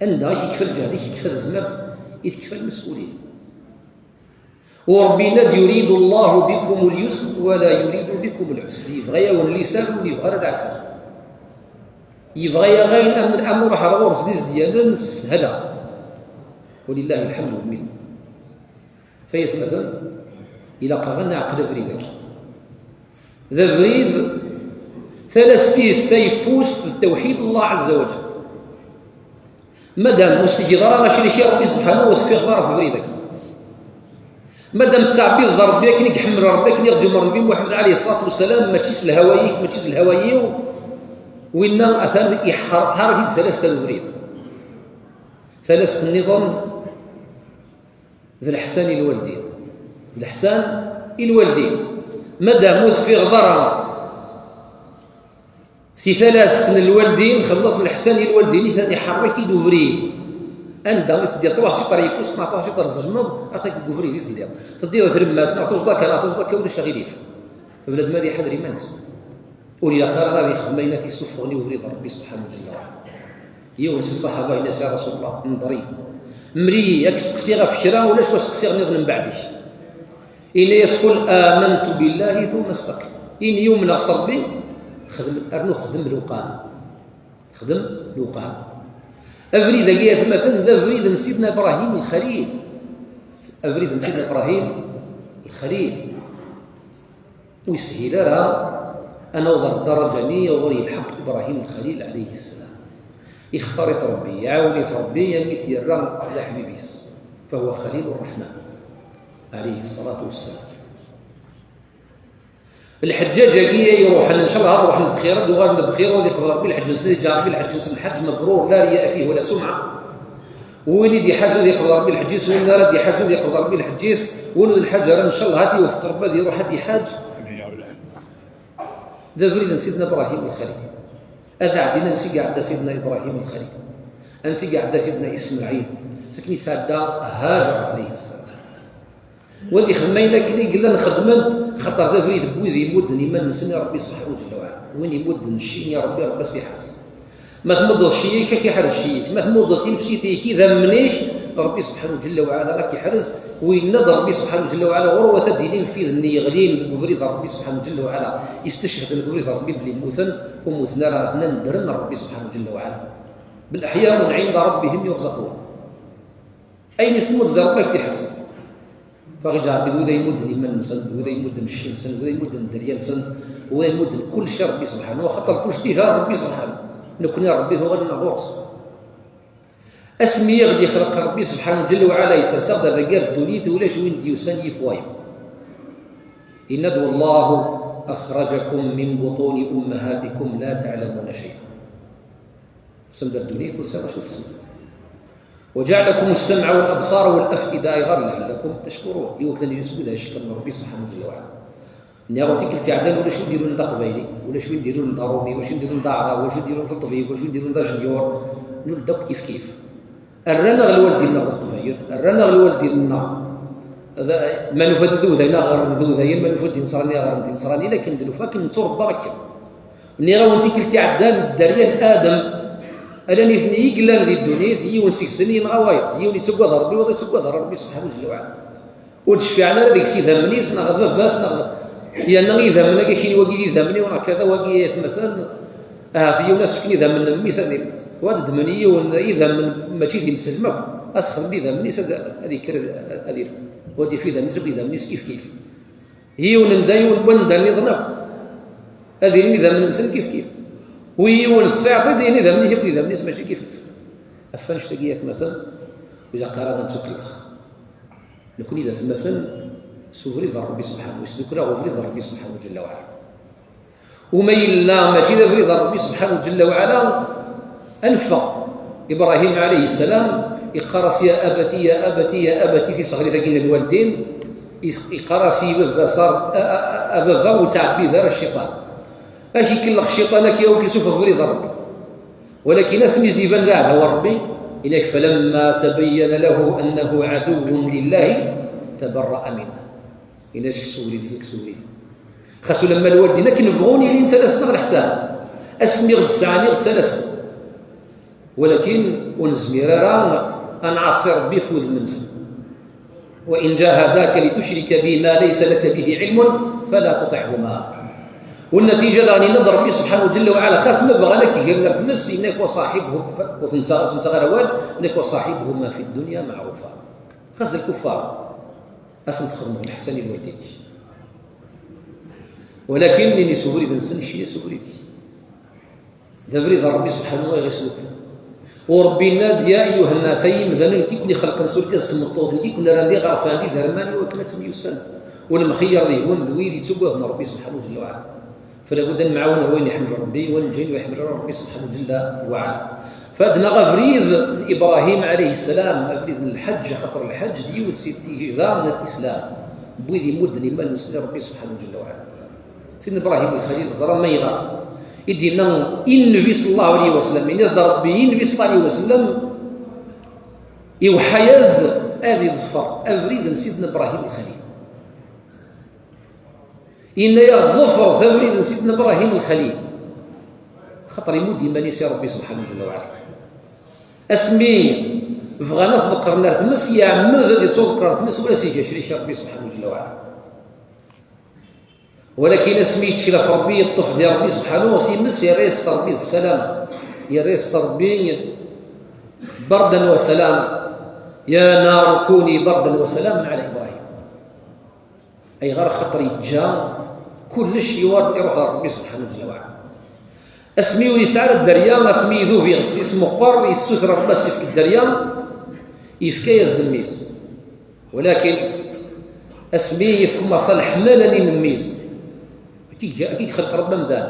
Anda i tekfa lǧehd-ik, i tekfa tezmert, i tekfa lmes'uliyya. U Ṛebbi yenna-d: "يريد الله بكم اليسر ولا يريد بكم العسر." Yebɣa-yawen liser, ur yebɣa ara leɛser. Yebɣa-yaɣ ayen am, am ruḥ ar ɣur-s d izedyanen s hada. Walillahi lḥemdu wal minna. Fayat matan, ilaq-aɣ ad neɛqel abrid-agi. D abrid, talast-is tayeffust d tawḥid Allah Azza wa Jal. Madam ur s-tgiḍ ara acrik i Ṛebbi Subḥanahu, ur teffiɣeḍ ara ɣef ubrid-agi. Madam tettɛebbiḍ Ṛebbi akken i iḥemmel Ṛebbi, akken i ɣ-d-yumer Nnbi Muḥemmed ɛalayhi ṣṣalatu wassalam, mačči s lhawa-ik, mačči s lhawa-iw, winna atan iḥar-, tḥaṛ-it-id talast n ubrid. Talast nniḍen d leḥsan i lwaldin. D leḥsan i lwaldin. Madam ur teffiɣeḍ ara si talast n lwaldin, xelleṣ leḥsan i lwaldin, i ten-iḥerrek-id ubrid. Anda i teddiḍ, truḥ ciṭer yeffus, neɣ truḥ ciṭer zelmeḍ, aql-ak deg ubrid i telliḍ. Teddiḍ a tlemmast, neɣ tuẓeḍ akka, neɣ tuẓeḍ akka, ulac aɣilif. Bnadem ad iḥader iman-is. Ur ilaq ara ad ixdem ayen ad t-isuffɣen i ubrid n Ṛebbi Subḥanahu wa Jalla wa Ɛala. Yiwen si ṣṣaḥaba yenna-as: "Ya Rasul Allah, nḍer-iyi. Mel-iyi, ad k-seqsiɣ ɣef kra, ulac wa seqsiɣ nniḍen mbeɛd-ik." Yenna-yas: "Qul amantu billahi thumma staqim." Ini yumneɣ s Ṛebbi, xdem, rnu xdem lewqam. Xdem lewqam. Abrid-agi, atmaten, d abrid n Sidna Ibrahim Lxalil. Abrid n Sidna Ibrahim Lxalil. Ur yeshil ara ad naweḍ ɣer ddaraǧa-nni ɣur yelḥeq Ibrahim Lxalil ɛalayhi ssalam. Ixtar-it Ṛebbi, iɛawen-it Ṛebbi, almi t-yerra d aḥbib-is. Fahuwa Xalilu Ṛṛeḥman, ɛalayhi ṣṣalatu wassalam. Lḥeǧǧaǧ-agi ay iṛuḥen, ncallah ad ruḥen bxir, ad uɣalen bxir, ad iqbel Ṛebbi lḥeǧǧ-nsen, ad iǧɛel Ṛebbi lḥeǧǧ-nsen lḥeǧǧ mebrur, la riya'a fihi wa la sumɛa. Win i d-iḥaǧen ad iqbel Ṛebbi lḥeǧǧ-is, win ara d-iḥaǧen ad iqbel Ṛebbi lḥeǧǧ-is, win ur d-nḥaǧ ara, ncallah ad t-iwefeq Ṛebbi ad iṛuḥ ad d-iḥaǧ. D abrid n Sidna Ibrahim Lxalil. Ad ɛeddin ansi i iɛedda Sidna Ibrahim Lxalil, ansi i iɛedda Sidna Ismaɛil, s akken i tɛedda Haǧer ɛalayhi ssalam. Wa d ixdem ayen akken i yellan xedmen-t, xaṭer d abrid n wid yemmudden iman-nsen i Ṛebbi Subḥanahu wa Jalla wa Ɛala. Win yemmudden cci i Ṛebbi, Ṛebbi ad s-iḥrez. Ma tmuddeḍ cci-ik, ad k-iḥrez cci-ik. Ma tmuddeḍ tinefsit-ik, idammen-ik, Ṛebbi Subḥanahu wa Jalla wa Ɛala ad k-iḥrez. Winna d Ṛebbi Subḥanahu wa Jalla wa Ɛala ɣur-wat ad d-ilin f widen-nni yeɣlin deg ubrid n Ṛebbi Subḥanahu wa Jalla wa Ɛala, istecheden deg ubrid n Ṛebbi belli mmuten, ur mmuten ara, atnan ddren Ṛebbi Subḥanahu wa Jalla wa Ɛala. Bel aḥyaun ɛinda Ṛebbihim yuṛẓaqun. Ayen i s-tmuddeḍ i Ṛebbi ad k-t-iḥrez. Faɣ iǧɛel Ṛebbi d wid ay imudden iman-nsen, d wid ay imudden cci-nsen, d wid ay imudden dderya-nsen, d wid ay imudden kullec i Ṛebbi Subḥanahu, axaṭer kullec déjà Ṛebbi Subḥanahu. Nekkni Ṛebbi tuɣal-nneɣ ɣur-s. Asmi i ɣ-d-ixleq Ṛebbi Subḥanahu Ǧella wa Ɛala, yessers-aɣ-d ar dagi ar ddunit, ulac win d-yusan yif wayeḍ. Yenna-d: "Wallahu axrajakum min butuni ummahatikum la ta'lamuna shay'a." Tusam-d ar ddunit, ur tesɛiḍ acu tessneḍ. "Wa ja'ala lakum as-sam'a wal absara wal af'ida", ayɣer? "La'allakum tashkurun", i wakken ad nili seg wid ara icekkren Ṛebbi Subḥanahu Ǧella wa Ɛala. Nniɣ-awen tikkelt iɛeddan, ulac win d-irulen d aqbayli, ulac win d-irulen d aṛumi, ulac win d-irulen d aɛṛab, ulac win d-irulen d ṭṭbib, ulac win d-irulen d ajenyur, nul-d akk kif kif. Rran-aɣ lwaldin-nneɣ d Leqbayel, rran-aɣ lwaldin-nneɣ d, ma nufa-d d Udayen, aɣ-rren d Udayen, ma nufa-d d Ineṣṛaniyen, aɣ-rren d Ineṣṛaniyen, akken d nufa, akken nettuṛebba akken. Nniɣ-awen tikkelt iɛeddan, dderya n Adem, ala nitni i yellan di ddunit, yiwen seg-sen yenɣa wayeḍ, yiwen yettagad Ṛebbi, wayeḍ yettagad Ṛebbi Subḥanahu Ǧella wa Ɛala. Ur d-cfiɛen ara deg-s idammen-is, neɣ baba-s, neɣ yerna idammen-agi, akin wagi d idammen-iw, neɣ kada wagi, atmaten, ahat yiwen ad s-fken idammen n mmi-s ad immet. Wa ad ddmen yiwen idammen mačči d ineslem akk, ad s-xedmen idammen-is ad, ad yekker ad, ad irem. Wa ad yaf idammen-is akk idammen-is kif kif. Yiwen anda, yiwen n wanda nniḍen akk. Ad ilin idammen-nsen kif kif. Wi yiwen tesɛiḍ-t-id, idammen-ik akk idammen-is mačči kif kif. Ɣef annect-agi, atmaten, ur ilaq ara ad nettukellex. Nekni d atmaten s ubrid n Ṛebbi Subḥanahu, isdukkel-aɣ ubrid n Ṛebbi Subḥanahu Ǧella wa Ɛala. Uma yella mačči d abrid n Ṛebbi Subḥanahu Ǧella wa Ɛala, ad neffeɣ. Ibrahim ɛalayhi ssalam iqqar-as: "Ya abati, ya abati, ya abati", tiseɣlit-agi n lwaldin, is-, iqqar-as i baba-s: "A, a, a, a baba, ur ttɛebbid ara cciṭan. Ad k-ikellex cciṭan, ad k-, ad k-isufeɣ abrid n Ṛebbi." Walakin asmi i s-d-iban d aɛdaw n Ṛebbi, yenna-k: "Falamma tabayyana lahu annahu aduwwun lillahi tabarra'a minhu." Yenna-k: "Ksu ubrid-ik, ksu ubrid-ik." Xas ulamma lwaldin akken bɣun ilin ttalasen-aɣ leḥsan, asmi ɣ-d-sɛan i ɣ-ttalasen. Walakin ur nezmir ara ad nɛaṣi Ṛebbi f wudem-nsen. "Wa in jahadaka litushrika bi ma laysa laka bihi ilmun fala tuti'huma." والنتيجة داغ نينا ربي سبحانه جل وعلا خاص ما بغى لك يهر لك تمس إنك وصاحبهم، وتنسى، تنسى غير وال، إنك وصاحبهما في الدنيا معروفا. خاص الكفار أصلا تخدموا الإحسان لوالديك، ولكن من يسوغري بنسن الشيء يسوغري. D abrid n Ṛebbi subḥanahu wa taɛala. U Ṛebbi yenna-d: "Ya ayyuha nnas, ay imdanen, nekk i ken-ixelqen s urgaz s tmeṭṭut, nekk i ken-rran d iɣerfan, d iderman, i wakken ad temyussanem." U lemxeyyer deg-wen d wid yettuggaden Ṛebbi subḥanahu jalla wa ɛala. Fala budda ad nemɛawan ar wayen iḥemmel Ṛebbi, wa neǧǧa ayen ur iḥemmel ara Ṛebbi subḥanahu jalla wa ɛala. Fad-nneɣ abrid n Ibṛahim ɛalayhi ssalam, abrid n lḥeǧǧ, axaṭer lḥeǧǧ d yiwet si tigejda n lislam, n wid imudden iman-nsen i Ṛebbi subḥanahu jalla wa ɛala. Sidna Ibrahim Lxalil, teẓram ayɣer i d-yenna i Nnbi ṣalla Llahu ɛalayhi wa sallam, yenna-as-d Ṛebbi i Nnbi ṣalla Llahu ɛalayhi wa sallam, iweḥḥa-yas-d ad iḍfer abrid n Sidna Ibrahim Lxalil. Yenna-yaɣ: "Ḍefret abrid n Sidna Ibrahim Lxalil." Xaṭer imudd iman-is i Ṛebbi subḥanahu jalla wa ɛala. Asmi bɣan ad t-ḍeqqren ar tmes, iɛemmed ad ittuḍeqqer ar tmes, ur as-iga acrik i Ṛebbi subḥanahu jalla wa ɛala. Walakin asmi yettkel ɣef Ṛebbi, yeṭṭef di Ṛebbi subḥanahu, times yerra-yas-tt Ṛebbi d ssalam, yerra-yas-tt Ṛebbi bardan wa salama. "Ya naru kuni bardan wa salaman ɛala Ibrahim." Ayɣer? Axaṭer yeǧǧa kullec iwar iruḥ ɣer Ṛebbi subḥanahu jalla wa ɛala. Asmi ur yesɛi ara dderya, asmi idub iɣes-is meqqer, yessuter Ṛebbi ad s-yefk dderya, yefka-yas-d mmi-s. Walakin asmi yetkumaṣa leḥmala-nni n mmi-s, akka i, akka i ixelq Ṛebbi amdan.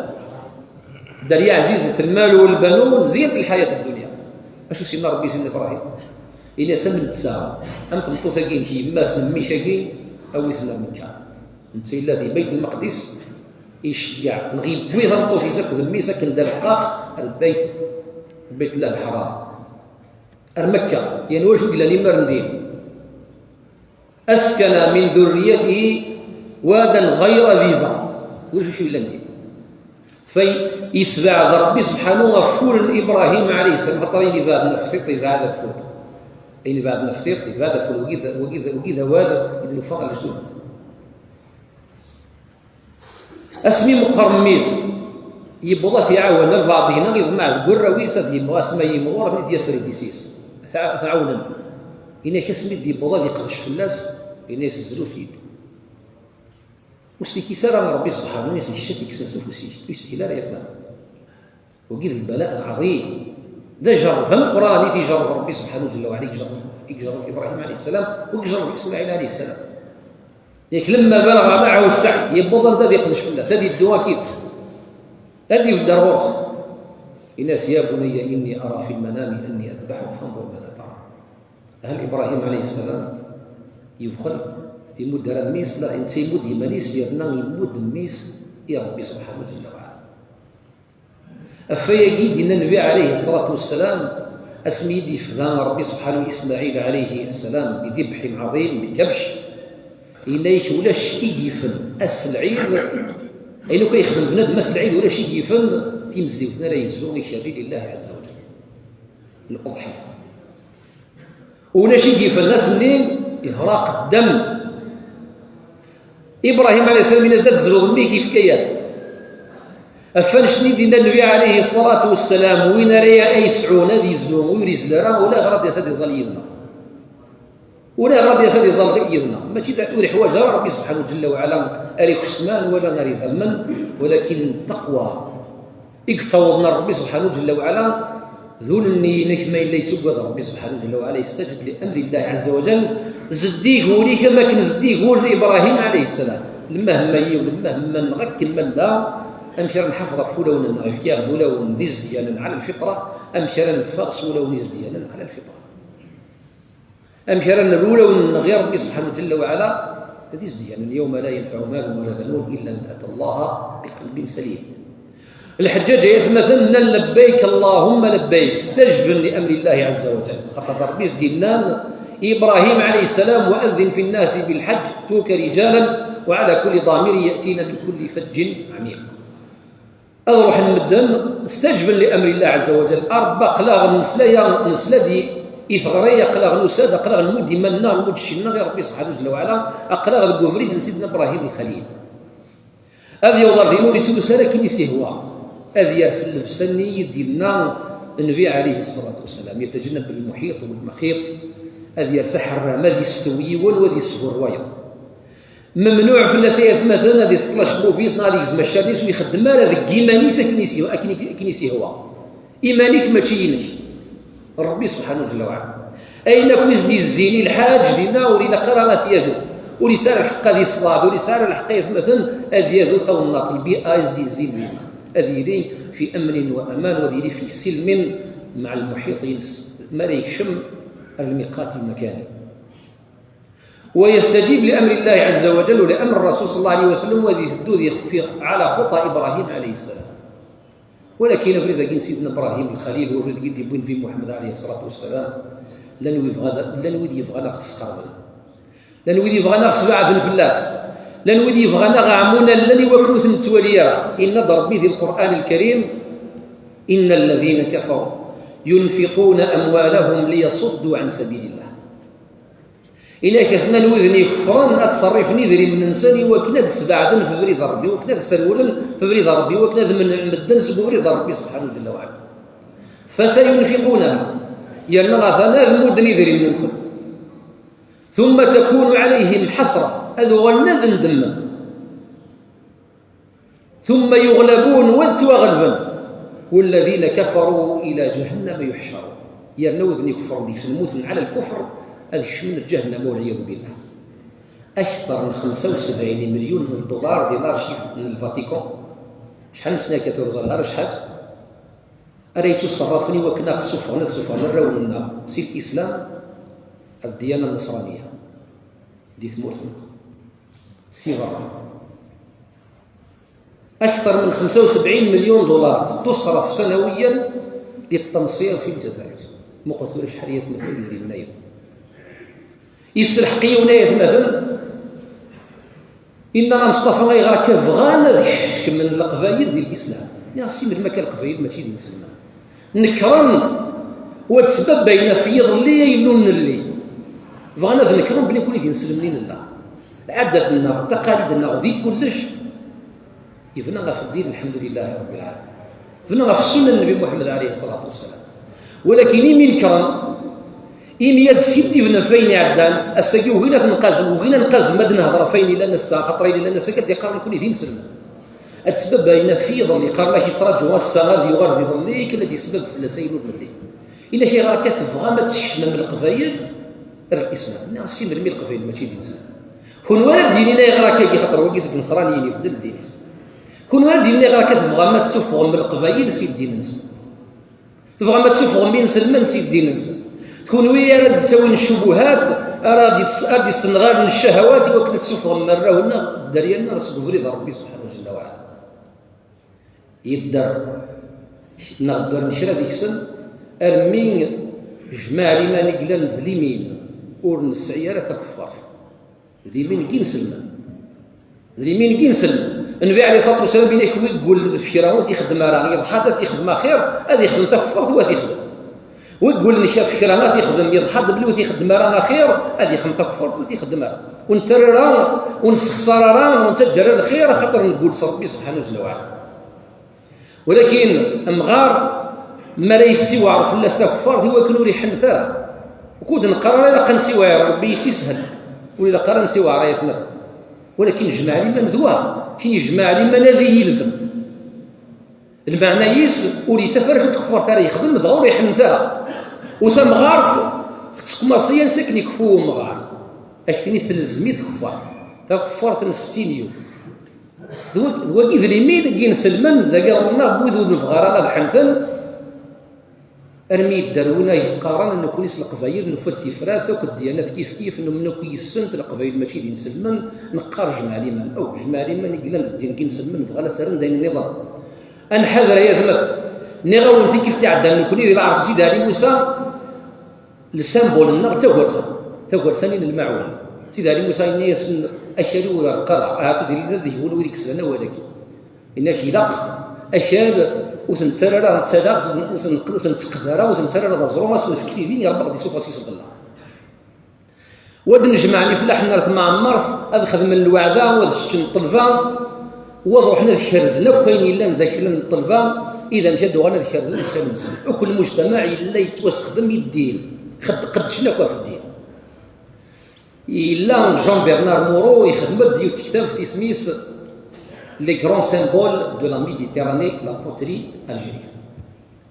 Dderya ɛzizet, lmal walbanun ziyat lḥayat ddunya. Acu s-yenna Ṛebbi i Sidna Ibrahim? Ini-as: "Am netta, am tmeṭṭut-agi-inek, yemma-s n mmi-k-agi, awi-ten ar Mekka." Netta yella di Bayt Lmeqdis, iceggeɛ, neɣ yewwi tameṭṭut-is akked mmi-s akken d arqaq ar Bayt, Bayt Llah Lḥaram. Ar Mekka, yani ulac wi yellan imaren din. "Askana min durriyatihi wadan ghayra dhi zar." Ulac acu yellan din. Fa yesbeɛd Ṛebbi subḥanahu ɣef wul n Ibrahim ɛalayhi ssalam, xaṭer ayen ibeɛden ɣef tiṭ, ibeɛd ɣef wul. Ayen ibeɛden ɣef tiṭ, ibeɛd ɣef wul. Wagi d, wagi d, wagi d awal i d-nufa ɣer lejdud. Asmi meqqer mmi-s, yewweḍ ad t-iɛawen, albeɛḍ yenna iḍmeɛ deg warraw-is ad yemɣ asma yimɣur ad d-yaf idis-is, ad t-ɛawnen. Yenna-k asmi d-yewweḍ ad yeqdec fell-as, yenna-yas: "Zlu-t-id." Ur s-t-ikkis ara Ṛebbi subḥanahu, yenna-yas: "Kečč ad t-ikksen s ufus-ik." Ur yeshil ara, ya xmana. Wagi d lbala lɛaḍim. D ajerreb ameqqran i t-ijerreb Ṛebbi subḥanahu jalla wa ɛala, i ijerreb, i ijerreb Ibrahim ɛalayhi ssalam, u i ijerreb Ismaɛil ɛalayhi ssalam. Yak lemma balaɣa maɛahu ssɛy, yewweḍ anda ad yeqdec fell-as, ad yeddu akkit, ad ibedd ar ɣur-s. Yenna-as: "Ya bunayya inni ara fi lmanami anni adbaḥuk fanḍur mada tara." Hal Ibrahim ɛalayhi ssalam yebxel, imudd ara mmi-s? La, netta imudd iman-is, yerna imudd mmi-s i Ṛebbi subḥanahu jalla wa ɛala. Ɣef wayagi i d-yenna Nnbi ɛalayhi ṣṣalatu wassalam, asmi i d-yefda Ṛebbi subḥanahu Ismaɛil ɛalayhi ssalam bi dibḥin ɛaḍim, bi kabc, yenna-yak ulac i yifen ass n lɛid, ayen akk ay yexdem bnadem ass n lɛid, ulac i yifen timezliwt ara yezlu ikerri lillahi ɛazza wa jalla. L-uḍḥiya. Ulac i yifen ass-nni, ihraq ddam. Ibrahim ɛalayhi ssalam, yenna-as-d ad tezluḍ mmi-k, yefka-yas-t. Ɣef wannect-nni i d-yenna Nnbi ɛalayhi ṣṣalatu wassalam, win ara yesɛun ad yezlu, ur yezli ara, ulayɣer ad d-yas ad iẓal yid-neɣ. Ulayɣer ad d-yas ad iẓal yid-neɣ. Mačči d, ur iḥwaǧ ara Ṛebbi subḥanahu jalla wa ɛala ar ikesman wala ar idammen, walakin taqwa. I yettawḍen ar Ṛebbi subḥanahu jalla wa ɛala, d ul-nni-inek ma yella yettugad Ṛebbi subḥanahu jalla wa ɛala, yestajib li amri Llahi ɛazza wa jall, zeddig ul-ik am akken zeddig ul n Ibrahim ɛalayhi ssalam. Lmahemma yiwen, lmahemma-nneɣ akken ma nella, amek ara nḥafeḍ ɣef wulawen-nneɣ, yefka-aɣ-d ulawen d izedyanen ɛala lfitra, amek ara neffeɣ s wulawen izedyanen ɛala lfitra? Amek ara nerr ulawen-nneɣ i Ṛebbi subḥanahu jalla wa ɛala? D izedyanen, yawma la yanfaɛu malun wala banun illa man ata Allaha biqalbin salim. Lḥeǧǧaǧ ay atmaten nnan: "Labbayk Allahumma labbayk", stajben li amri Llahi ɛazza wa jall. Xaṭer d Ṛebbi i s-d-yennan i Ibrahim ɛalayhi ssalam: "Wa azzin fi nnasi bil ḥeǧǧ ya'tuka rijalan wa ɛala kulli damirin ya'tina min kulli fajjin ɛamiq." Ad ruḥen medden, stajben li amri Llah ɛazza wa jall. A Ṛebbi, aql-aɣ nesla-ya, nesla-d i, i teɣri, aql-aɣ nusa-d, aql-aɣ nmudd iman-nneɣ, nmudd cci-nneɣ i Ṛebbi subḥanahu jalla wa ɛala, aql-aɣ deg ubrid n Sidna Ibrahim Lxalil. Ad yaweḍ ar din ur yettlusu ara akken i s-ihwa. Ad yers llebsa-nni i d-yenna Nnbi ɛalayhi ṣṣalatu wassalam, يتجنب المحيط والمخيط. Ad yers aḥerram, ad yestew yiwen u ad yesgur wayeḍ. Memnuɛ fell-as ay atmaten ad iseṭṭel acebbub-is neɣ ad yegzem accaren-is, ur ixeddem ara deg yiman-is akken i s-, akken i, akken i s-ihwa. Iman-ik mačči inek. Ṛebbi subḥanahu jalla wa ɛala. Ayen akk i s-d-izzin i lḥaǧ dinna ur ilaq ara ad t-yadu. Ur yesɛi ara lḥeqq ad iṣḍaɛed, ur yesɛi ara lḥeqq ay atmaten ad yadu tawennaṭ, lbi'a i s-d-izzin dinna. Ad yili fi amnin wa aman, u ad yili fi silmin مع المحيط-ines, mi ara yekcem ar lmiqat lmakani. ويستجيب لأمر الله عز وجل ولأمر الرسول صلى الله عليه وسلم, u ad iteddu di, fi, على خطى إبراهيم عليه السلام. Walakin abrid-agi n Sidna Ibrahim Lxalil, u abrid-agi d-yewwin Nnbi Muḥemmed ɛalayhi ṣṣalatu wassalam, llan wid yebɣan, llan wid yebɣan ad ɣ-sxerben. Llan wid yebɣan ad ɣ-sbeɛden fell-as. Llan wid yebɣan ad ɣ-ɛmun allen i wakken ur ten-nettwali ara. Yenna-d Ṛebbi di Lqur'an Lkarim: إن الذين كفروا ينفقون أموالهم ليصدوا عن سبيل الله. Inak atnan widen ikefren ad ttṣerrifen idrimen-nsen i wakken ad sbeɛden f ubrid n Ṛebbi, i wakken ad srewlen f ubrid n Ṛebbi, i wakken ad menɛen medden seg ubrid n Ṛebbi subḥanahu jalla wa ɛala. فسينفقونها, yerna atan ad mudden idrimen-nsen. ثم تكون عليهم حسرة, ad uɣalen ad ndemmen. ثم يغلبون, wa ad ttwaɣelben. والذين كفروا إلى جهنم يحشرون. Yerna widen ikefren deg-sen mmuten على الكفر, ad kecmen ǧahennama والعياذ بالله. Akteṛ n xemsa u sebɛin milyun n ddulaṛ di l'archive n Lvatikan. Acḥal n ssna akka ur ẓriɣ ara acḥal. Ara yettuṣerrafen i wakken ad ɣ-ssufɣen, ad ssufɣen arraw-nneɣ si lislam ar ddiyana nneṣraniya di tmurt-nneɣ. Si berra. أكثر من خمسة وسبعين مليون دولار تصرف سنويا للتنصير في الجزائر. Muqel tura acḥal i atmaten idrimen-agi. Yesselḥeq yiwen ay atmaten, yenna: "A Meṣṭafa, ayɣer akka bɣan ad kecmen Leqbayel di Lislam?" Nniɣ-as: "Si melmi akka Leqbayel mačči d inselmen?" Nekren, wa d ssebba bayen ɣef yiḍelli ay illu nelli. Bɣan ad nekren belli nekkni d inselmen i nella. Lɛadat-nneɣ, taqalid-nneɣ, di kullec, yebna ɣef ddin, lḥemdulillahi rabbil ɛalamin. Yebna ɣef ssunna n Nnbi Muḥemmed ɛalayhi ṣṣalatu wassalam. Walakin imi nekren, imi ad ssidiben ɣef wayen iɛeddan, ass-agi ugin ad t-nqazem, ugin ad nqazem ad nehder ɣef wayen yellan ass-a, axaṭer ayen yellan ass-agi ad d-iqqaren nekkni d inselmen. Ad ttbabbayen ɣef yiḍelli, qqaren-ak yettṛaǧu ass-a ad yuɣal d iḍelli, akken ad d-isbab fell-as ayen ur nelli. Ini-ak: "Ayɣer akka tebɣam ad tkecmem Leqbayel ar Lislam?" Nniɣ: "Si melmi Leqbayel mačči d inselmen?" Kunwi ara d-yinin ayɣer akka-agi, xaṭer wagi seg ineṣraniyen ibeddel ddin-is. Kunwi ara d-yinin ayɣer akka tebɣam ad tessufɣem Leqbayel si ddin-nsen? Tebɣam ad tessufɣem inselmen si ddin-nsen. Kunwi ara d-tawin ccubuhat, ara d-, ara d-issenɣalen ccahawat i wakken ad tessufɣem arraw-nneɣ, dderya-nneɣ seg ubrid n Ṛebbi subḥanahu jalla wa ɛala. Yedder, neɣ ddren kra deg-sen, armi jmaɛ liman i yellan d limin ur nesɛi ara takeffart. D limin n yinselmen. D limin n yinselmen. Nnbi ɛalayhi ṣṣalatu wassalam, ini-ak, wi yullen f kra ur t-ixeddem ara, yeḍḥa-d ad t-ixdem axir, ad ixdem takeffart u ad t-ixdem. Wi yullen f kra ad t-ixdem, yeḍḥa-d belli ur t-ixeddem ara axir, ad ixdem takeffart u ur t-ixeddem ara. Ur nettarra ara, ur nessexṣar ara, ur nettaǧǧa ara lxir, axaṭer neggul s Ṛebbi subḥanahu jalla wa ɛala. Walakin amɣar, mi ara yessiweɛer fell-as takeffart, i wakken ur iḥennet ara. Ukud neqqar ara ilaq ad nsiweɛ i Ṛebbi, yessishel. Ur ilaq ara ad nsiweɛ ara i atmaten. Walakin jmaɛ liman d wa, kin jmaɛ liman ad iyi-ilzem. Lmeɛna-is, ur yettaf ara acu n tkeffart ara yexdem, dɣa ur iḥennet ara. U tamɣart, tettkumaṣi ansi akken ikfu umɣar. Ak-tini telzem-it tkeffart. Takeffart n settin yum. D wa-, d wagi d limin n yinselmen, d agerḍ-nneɣ n wid ur nebɣi ara ad ḥenten, armi yedder win ay yeqqaren nekkni s Leqbayel nufa-d tifrat akk ddyanat kifkif, numen akk yis-sent, Leqbayel mačči d inselmen, neqqar jmaɛ liman. Aw, jmaɛ liman i yellan d ddin n yinselmen, bɣan ad t-rren d ayen nniḍen. Ad nḥader ay atmaten. Nniɣ-awen tikkelt iɛeddan nekkni di lɛerṣ n Sidi Ɛli Musa, le symbole-nneɣ d tagersa, tagersa-nni n lmaɛun. Sidi Ɛli Musa yenna-yasen: "Akal-iw ur ireqq ara, ahat ad yili d yiwen wid i yeslan awal-agi." Yenna-ak ilaq akal ur t-nettarra ara d talaɣt, ur ten-, ur t-netteqqed ara, ur t-nettarra ara d aẓru, ad s-nefk tidi, Ṛebbi ad d-isuffeɣ seg-s lɣella. Wa d-nejmeɛ ifellaḥen ar tmeɛmert, ad xedmen lweɛda, wa d seččen ṭṭelba, Wa ruḥen ad kerzen akk ayen yellan d aklan n ṭṭelba, id amek ad uɣalen ad kerzen aklan-nsen. Akk lmujtamaɛ yella yettwasexdem i ddin, xed-, qeddcen akk ɣef ddin. Yella Jean Bernard Moreau ixdem-d yiwet tektabt isem-is Les grands symboles de la Méditerranée, la poterie algérienne.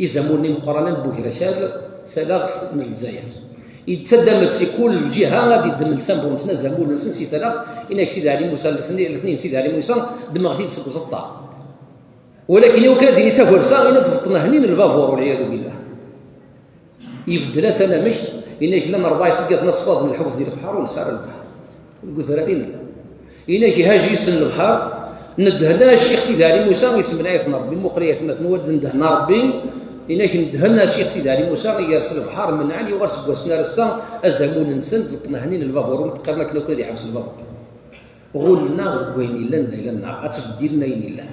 Izamulen imeqqranen n Bugracal, talaɣt n Lezzayer. Yettaddam-d si kul lǧiha ad iddem lsambul-nsen, azamul-nsen si talaɣt, inak Sidi Ɛli Musa, letni-, letniyen Sidi Ɛli Musa, ddmeɣ-t-id seg uẓeṭṭa. Walakin iwakken ad d-yini tagersa, ina tzeṭṭen ahnin lbabur, walɛiyadu billah. Ibeddel-as anamek, inak llan rebɛa iṣeggaten aṣṣad n lḥut di lebḥer, ur nesɛi ara lebḥer. Deg udrar i nella. Inak ihaji isem n lebḥer, nedhena Ccix Sidi Ɛli Musa, isemneɛ-iten Rebbi, muqel ay atmaten, wad ndehna Rebbi, inak ndehna Ccix Sidi Ɛli Musa, igers lebḥer, menɛen, yuɣal seg wass-nni ar ass-a, azamul-nsen, zeṭṭen ahnin lbabur, ur qqaren akken akk ad iḥbes lbabur. Ɣullen-aɣ deg wayen yellan d ayla-nneɣ, ad ttbeddilen ayen yellan.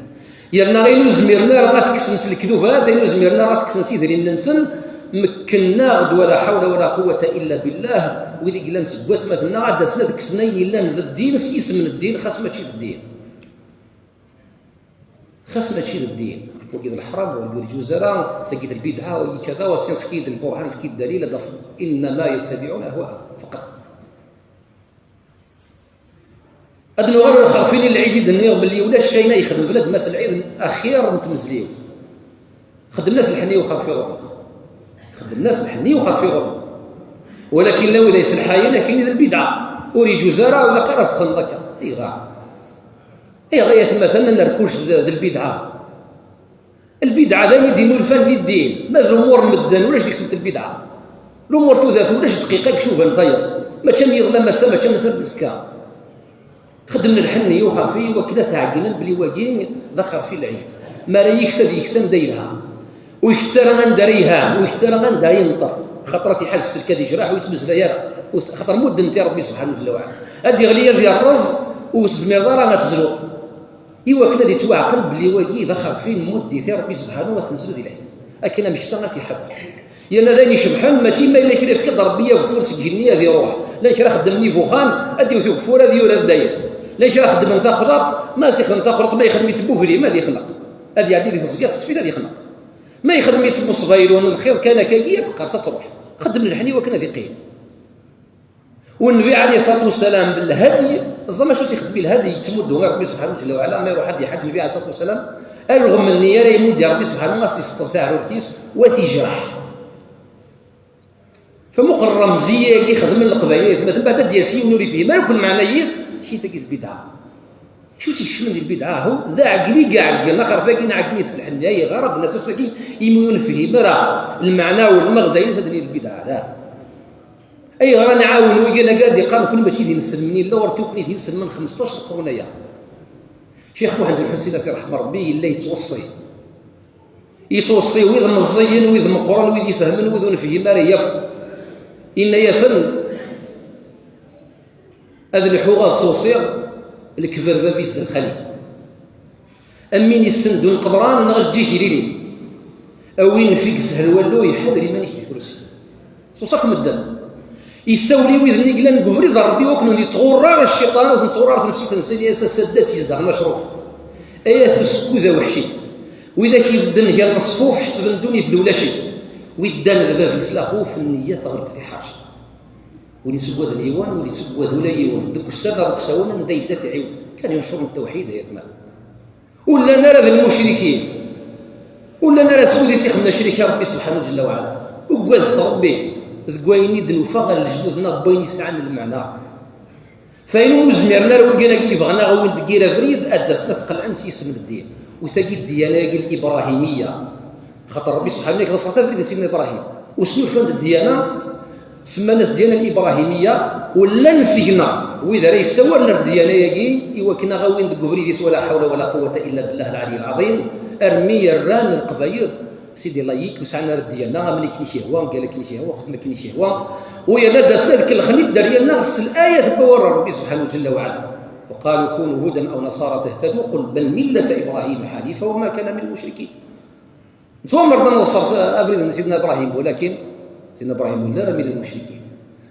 Yerna ayen ur zmiren ara ad t-kksen s lekdubat, ayen ur zmiren ara ad t-kksen s idrimen-nsen, mekken-aɣ-d wala ḥawla wala quwwata illa billah, wid i yellan seg watmaten-nneɣ ad d-asen ad kksen ayen yellan d ddin s yisem n ddin, xas mačči d ddin. Xas mačči d ddin. Wagi d leḥram, wagi ur iǧuz ara, tagi d lbidɛa, wagi kada, wa sin efk-iyi-d lburhan, efk-iyi-d dalil, ad afeɣ. Innama yattabiɛuna ahwaahum, faqat. Ad nuɣal ur xerfin i lɛid i d-nniɣ belli ulac ayen ay yexdem bnadem ass n lɛid axir n tmezliwt. Xedmen-as lḥenni uxerfi ɣur-neɣ. Xedmen-as lḥenni uxerfi ɣur-neɣ. Walakin la wid ay selḥayen akini d lbidɛa. Ur iǧuz ara, ur ilaq ara ad s-texdmeḍ akka. Ayɣer? Ayɣer ay atmaten ad nerkuc d, d lbidɛa? Lbidɛa d ayen i d-innulfan di ddin. Ma d lumuṛ n medden, ulac deg-sent lbidɛa. Lumuṛ n tudert, ulac dqiqa deg cuban tayeḍ. Mačči am yiḍelli am ass-a, mačči am ass n uzekka. Xedmen lḥenni uxerfi i wakken ad t-ɛeggnen belli wagi d axerfi n lɛid. Mi ara yeks, ad yeks anda yelha. Ur ikett ara anda ara yelha, ur ikett ara anda ara yenṭer. Xaṭer ad t-iḥaz sselk ad yejreḥ, ur yettmeslay ara. Ur t-, xaṭer mudden-t i Ṛebbi subḥanahu jalla wa ɛala. Ad d-iɣli ad yerreẓ, ur tezmireḍ ara ad tezluḍ. I wakken ad ittwaɛqel belli wagi d axerfi n muddit i Ṛebbi subḥanahu wa tenzelu di lɛid. Akken amek sa ad t-iḥader. Yerna d ayen icebḥen, mačči ma yella kra yefka-d Ṛebbi ageffur seg igenni ad iṛuḥ. Llan kra xeddmen ibuxxan, ad d-iwet ugeffur ad yurar dayem. Llan kra xeddmen taqlaṭ, ma as-ixdem taqlaṭ, ma ixdem-itt n uglim ad ixneq. Ad iɛeddi di teẓgi, s ttfit ad ixneq. Ma ixdem-itt n usbaylun, lxiḍ kan akkagi, ad teqqers ad truḥ. Xeddmen lḥenni wakken ad iqqim. U Nnbi ɛalayhi ṣṣalatu wassalam, lhadyi, teẓram acu s-ixdem i lhadyi, yettmuddu i Ṛebbi subḥanahu jalla wa ɛala, ma iṛuḥ ad iḥaǧ Nnbi ɛalayhi ṣṣalatu wassalam, alɣem-nni ara imuddi Ṛebbi subḥanahu, ad s-iseṭṭer taɛrurt-is, u ad t-ijreḥ. Fa muqel ṛṛemzi-agi xedmen Leqbayel, ma tembeɛd ad d-yas yiwen ur ifhim ara akk lmeɛna-is, ci tagi d lbidɛa. Acu tt-ikecmen di lbidɛa? Ahu, d aɛeggen i iɛeggen, axerfi-agi n aɛeggen i yettselḥen, ayɣer ad d-nas ass-agi imi ur nefhim ara lmeɛna u lmeɣza-ines ad d-nini d lbidɛa? La. Ayɣer ad nɛawen wigan-agi ad d-iqqaren nekkni mačči d inselmen, yella ɣur-k nekkni d inselmen xmesṭac n leqrun aya? Ccix Muḥend Lḥusin, ad t-iṛḥem Ṛebbi, yella yettweṣṣi. Yettweṣṣi wid meẓẓiyen, wid meqqren, wid ifehmen, wid ur nefhim ara yakk. Yenna-yasen, ad lḥuɣ ad ttweṣṣiɣ, lekber bab-is d lxali. Am win issen d unqeḍran neɣ ajeǧǧig ilili. A win fi yeshel wallu, iḥader iman-ik di trusi. Ttweṣṣi akk medden. Yessawel i wid-nni yellan deg ubrid n Ṛebbi, wakken ur yettɣurrar cciṭan, ur ten-ttɣurrar temsalt-nsen, i as-, ass-a ad tt-izedɣen acruf. Ay at usekkud aweḥci. Widak ibedden gar leṣfuf ḥesben ddunit d ulaci. Wi ddan d bab-is laxuf, nniya teɣleb tiḥerci. Ur yettaggaden yiwen, ur yettaggad ula yiwen. Deg ussaɣ neɣ deg usawen, anda yedda ad t-iɛiwen. Kan yencuṛ n ttewḥid, ay atmaten. Ur llan ara d lmucrikin. Ur llan ara s wid i s-ixedmen acrik i Ṛebbi subḥanahu jalla wa ɛala. Uggadet Ṛebbi deg wayen i d-nufa ɣer lejdud-nneɣ, n wayen yesɛan lmeɛna. Fayen ur zmiren ara wigad-agi yebɣan ad aɣ-awin deg yir abrid, ad d-asen ad t-qelɛen s yisem n ddin. U tagi d ddiyana-agi l-Ibrahimiyya. Xaṭer Ṛebbi subḥanahu, yak ḍefret abrid n Sidna Ibrahim. U snulfan-d ddiyana, semman-as ddiyana l-Ibrahimiyya, u llan seg-neɣ wid ara yessawalen ar ddiyana-agi, i wakken ad aɣ-awin deg ubrid-is, wala ḥawla wala quwwata illa billah al-ɛali al-ɛaḍim, armi rran Leqbayel Sidi layik, ur sɛan ara ddiyana, amen akken i k-ihwa, ggal akken i k-ihwa, xdem akken i k-ihwa. U yerna ad d-asen ad kellxen i dderya-nneɣ s l-ayat n wawal n Ṛebbi subḥanahu jalla wa ɛala. وقالوا كونوا هودا أو نصارى تهتدوا قل بل ملة إبراهيم حنيفا وما كان من المشركين. Nettwamer ad nḍeffer s abrid n Sidna Ibrahim, walakin Sidna Ibrahim ur yelli ara من المشركين.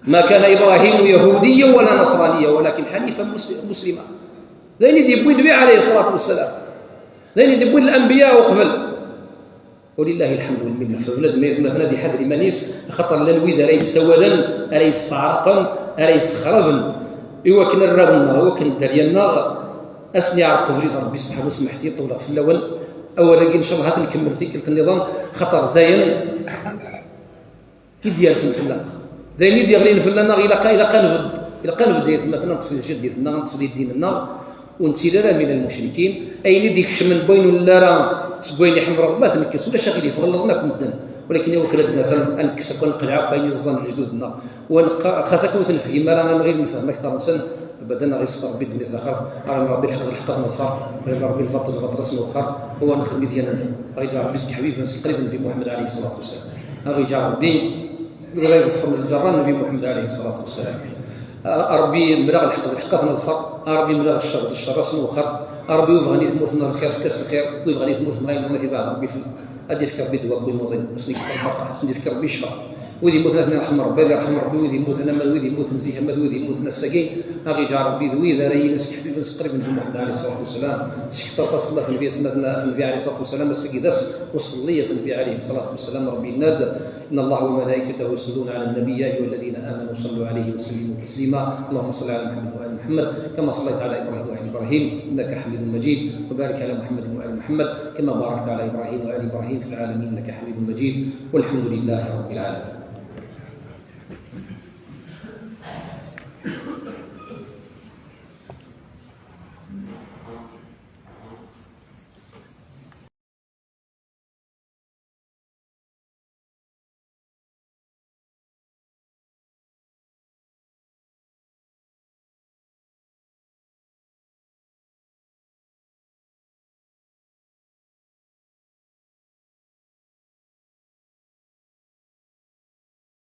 ما كان إبراهيم يهوديا ولا نصرانيا ولكن حنيفا مسل-، مسلما. D ayen i d-yewwi Nnbi ɛalayhi ṣṣalatu wassalam. D ayen i d-yewwi lanbiya uqbel. Walillahi lḥemdu wal minna. Fa bnadem, aytmaten, ad iḥader iman-is, axaṭer llan wid ara yessawalen, ara yesseɛraqen, ara yessexraben, i wakken arraw-nneɣ, i wakken dderya-nneɣ, ad sen-iɛreq ubrid Ṛebbi subḥanahu wa taɛala. Ṭewleɣ fell-awen. Awal-agi, ncallah, ad t-nkemmel tikkelt nniḍen, xaṭer d ayen i d-yersen fell-aneɣ. D ayen i d-yeɣlin fell-aneɣ, ilaq, ilaq ad nbedd, ilaq ad nbedd, aytmaten, ad neṭṭef di tjaddit-nneɣ, ad neṭṭef di ddin-nneɣ, ur nettili ara min al-mucrikin. Ayen i d-ikecmen n wayen ur nelli ara, seg wayen iḥemmel Ṛebbi, ad t-nekkes, ulac aɣilif, ɣellḍen akk medden. Walakin i wakken ad d-nas, ad nekkes akk, ad neqleɛ akk ayen i ẓẓan lejdud-nneɣ. Wa neqqa-, xas akka ur t-nefhim ara, ad nɣil nefhem akteṛ-nsen, abadan. Aɣ-iṣṣer Ṛebbi ddunit d axir, aɣ-ineɣ Ṛebbi lḥeqq d lḥeqq ad t-nḍfer, aɣ-ineɣ Ṛebbi lbaṭel d lbaṭel ad s-newxer, wa nexdem i d-yanan. Aɣ-iǧɛel Ṛebbi seg teḥbibt-nnes qrib n Nnbi Muḥemmed ɛalayhi ṣṣalatu wassalam. Aɣ-iǧɛel Ṛebbi wid ara iḍefren lǧerra n Nnbi Muḥemmed ɛalayhi ṣṣalatu wassalam. A Ṛebbi, mel-aɣ lḥeqq d lḥeqq ad t-nḍfer, a Ṛebbi, mel-aɣ cceṛ d cceṛ ad s-newxer, a Ṛebbi, wi bɣan i tmurt-nneɣ lxir, efk-as lxir, wi bɣan i tmurt-nneɣ ayen nniḍen, ibɛed Ṛebbi fell-, ad d-ifk Ṛebbi ddwa n win yuḍin, ad sen-ifk lbaṭel, ad sen-ifk Ṛebbi ccfer. Wid yemmuten ad ten-yerḥem Ṛebbi, ad yerḥem Ṛebbi wid yemmuten, ama d wid yemmuten zik, ama d wid yemmuten ass-agi, aɣ-iǧɛel Ṛebbi d wid ara yilin seg teḥbibt-nnes qrib n Nnbi Muḥemmed ɛalayhi ṣṣalatu wassalam. Tessekfeḍ taṣella ɣef Nnbi, aytmaten, ɣef Nnbi ɛalayhi ṣṣalatu wassalam, ass-agi d ass uṣelli ɣef Nnbi ɛalayhi ṣṣalatu wassalam. Ṛebbi yenna-d: إن الله وملائكته يصلون على النبي، يا أيها الذين آمنوا صلوا عليه وسلموا تسليما. اللهم صل على محمد وآل محمد كما صليت على إبراهيم وآل إبراهيم إنك حميد مجيد، وبارك على محمد وآل محمد كما باركت على إبراهيم وآل إبراهيم في العالمين إنك حميد مجيد، والحمد لله رب العالمين.